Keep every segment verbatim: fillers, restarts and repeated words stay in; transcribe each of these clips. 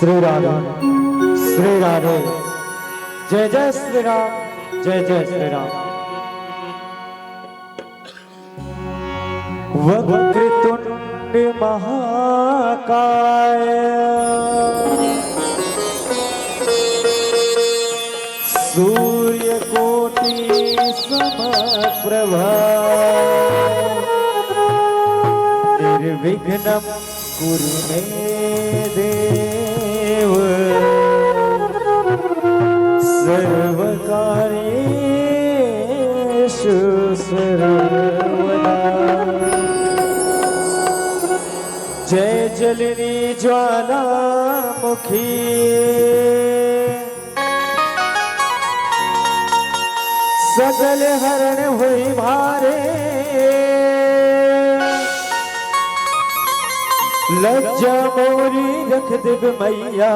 श्री राधे, श्री राधे। जय जय श्री राम, जय जय श्री राम। वक्रतुंड महाकाय, सूर्यकोटि समप्रभा, निर्विघ्नं कुरु मे देव, सर्वकार्येषु सर्वदा। जय जलनी ज्वालामुखी, सकल हरण होई भारे, लज्जा मोरी रख देब मैया,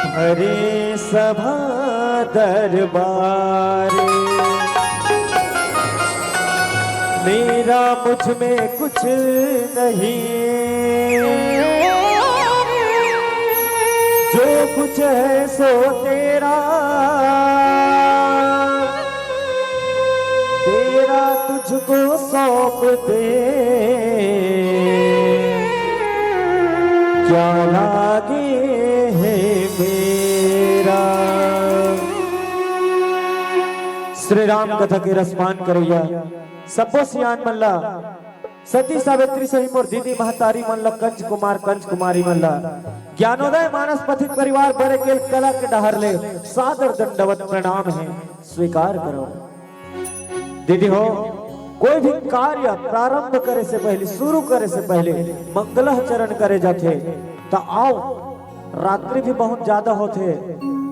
भरे सभा दरबारे। मेरा मुझ में कुछ नहीं, जो कुछ है सो तेरा, तेरा तुझको सौंप दे, क्या लागे है मेरा। श्री राम कथा के रसपान करैया सब्बो सियान मन ला, सती सावित्री सही मोर दीदी महतारी मन ला, कंस कुमार कंस कुमारी मन ला, ज्ञानोदय मानस पथिक परिवार बरे केल कला के डहर ले सादर दंडवत प्रणाम हे, स्वीकार करो। दीदी हो, कोई भी कार्य प्रारंभ करे से पहले, शुरू करे से पहले मंगलाचरण करे जाथे। त आओ, रात्रि भी बहुत ज्यादा होथे,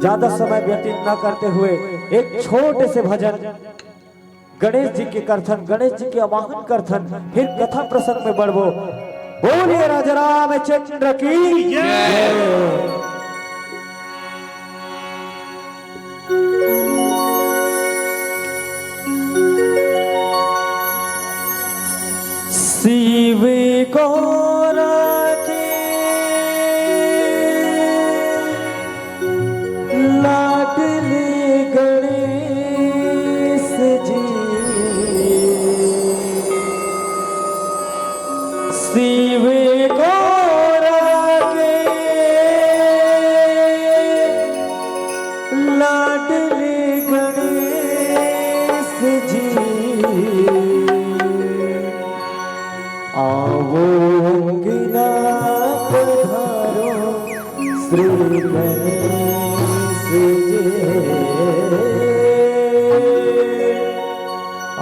ज्यादा समय व्यतीत न करते हुए एक छोटे से भजन गणेश जी के करथन, गणेश जी के आवाहन करथन, फिर कथा प्रसंग में बढ़बो। बोलिए राजा रामचंद्र की जय। शिव गौरा के लाडले गणेश जी, शिव गौरा के लाडले गणेश जी, आवो अंगना पधारो श्री गणेश जी,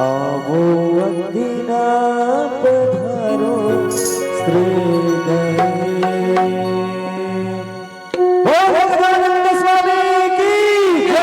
आवो अंगना पधारो श्री गणेश। बोल गजानंद स्वामी की जय।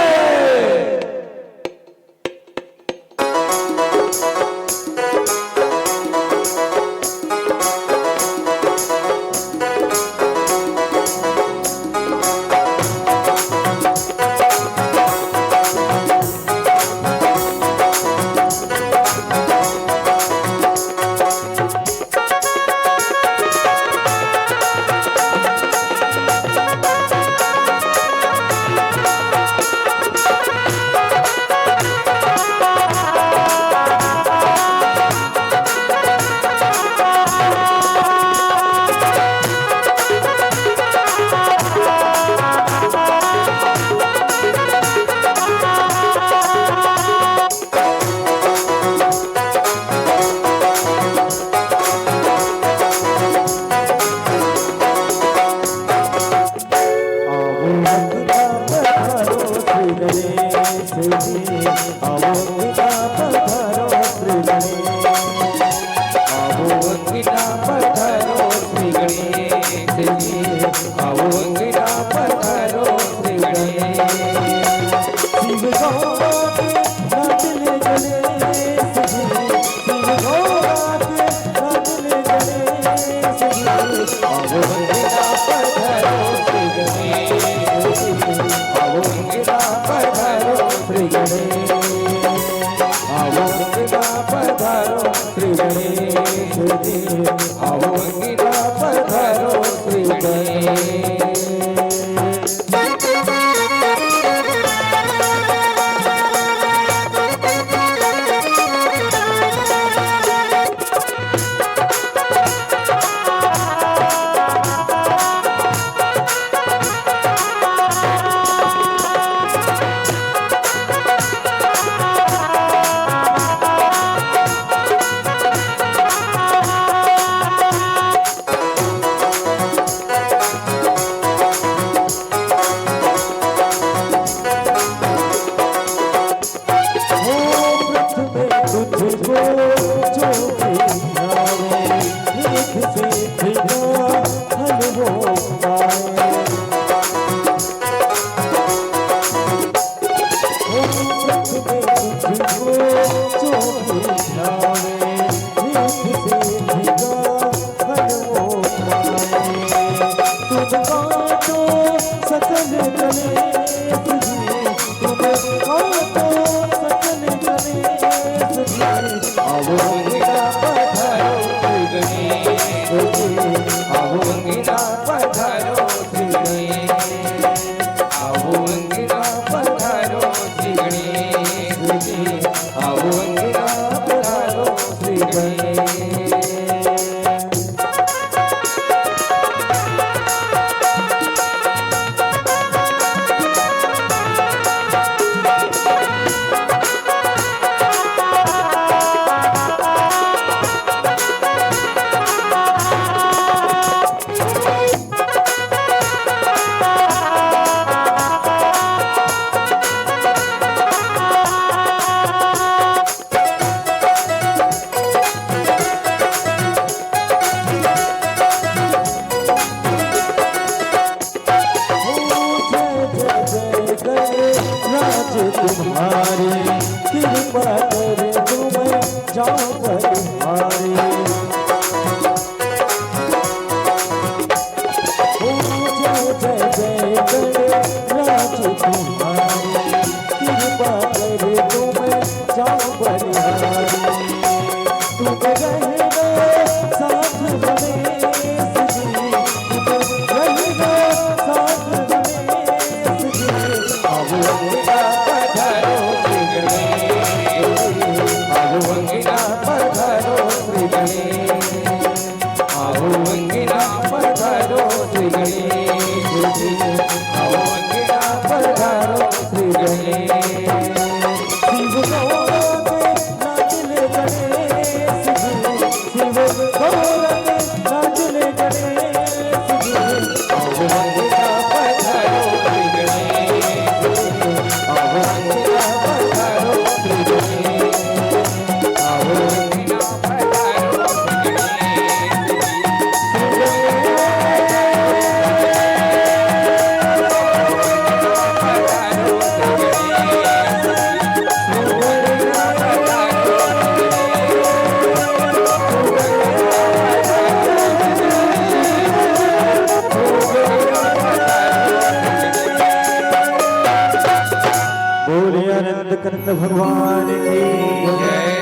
भगवान की जय।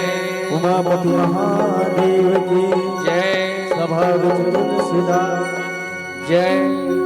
उमापति महादेव की जय। सभा विच तुलसीदास। जय।